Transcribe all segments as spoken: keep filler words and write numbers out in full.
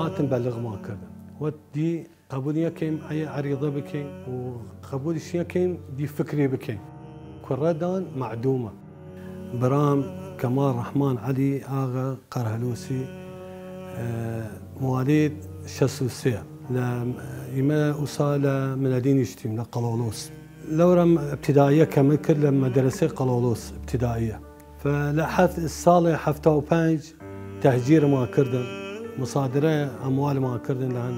هاتن بەلغمان کردن، وەت دی قەبوول یەکەیم ئەی عەریضە بکەیم و قەبوولیش یەکەیم دی فکری بکەیم. کوڕەدان مەعدوومە. برام کەمال ڕەحمان عەلی ئاغا قەرهەلووسی، ئە، موالید شەست و سێ. لە، ئیمە ئوسا لە منەدی نیشتیم، لە قەڵەڵوس. لەورەم ابتدائیە کەمن کرد لە مەدرسەی قەڵەڵوس ابتدائیە. فە لە حەفت، ساڵێ حەفتا و پەنج تەهجیرمان کردن، مصادرە ئەموالمان کردن لە هەن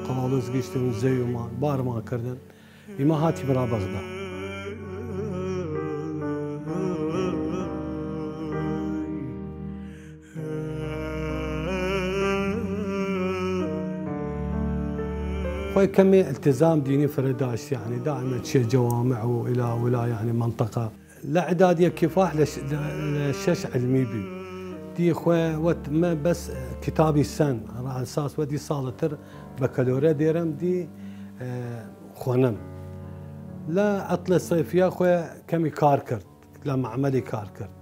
قەڵاڵوس گیشتن و زەویمان بارمان کردن. ئیمە هاتیم را بەغدا. خوی کەمێ التزام دینی فرە داشت، یعنی دائما چیە جوامع و الی ولا، یعنی منطقە. لە ئعدادیە کفاح لە ش-، لە، لە شەش علمی بی. دی خوێ وەت مە بەس کتابی سەن، ئەساس وە دی ساڵەتر بەکەلۆرە دێرم دی، ئە، خوەنم. لە عەتڵە سەیفیە خوێ کەمی کار کرد، لە معمەلی کار کرد.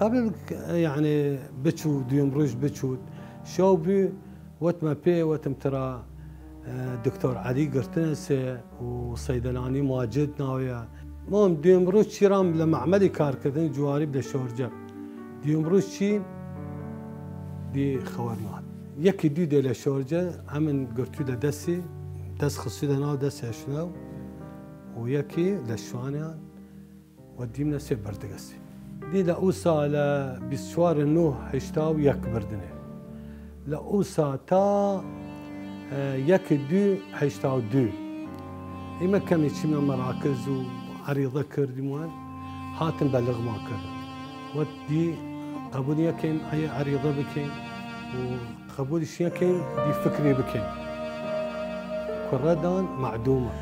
قبل ک-، یعنی بچوو، دویم روژ بچوود، شەو بی، وەتمە پێ، وەتم ترا، ئە، دکتۆر عەلی گرتنە سێ و سەیدەلانی مواجد ناویە. مۆم دویم روژ چیرام لە معمەلی کار کردن جواری لە شۆرجە. دویم روژ چی؟ دی خەوەر نهات. یەکی دوی دێ لە شۆرجە، ئەمن گرتوو لە دەسی، دەس خسوودە ناو دەس هێشنە و یەکی لە شوانیان و دیمنە سێ بەردگەسی. دی لە ئوسا لە بیست و چوار نۆ هەشتا و یەک بردنێ. لە ئوسا تا، ئە، یەک دو هەشتا و دو. ئیمە کەمی چیمە مەراکز و عەریضە کردیموان، هاتن بەلغمان کردن. وەت دی قەبوول یەکەیم ئەی عەریضە بکەیم و قەبوولیش یەکەیم دی فکری بکەیم. کوڕەدان مەعدوومە.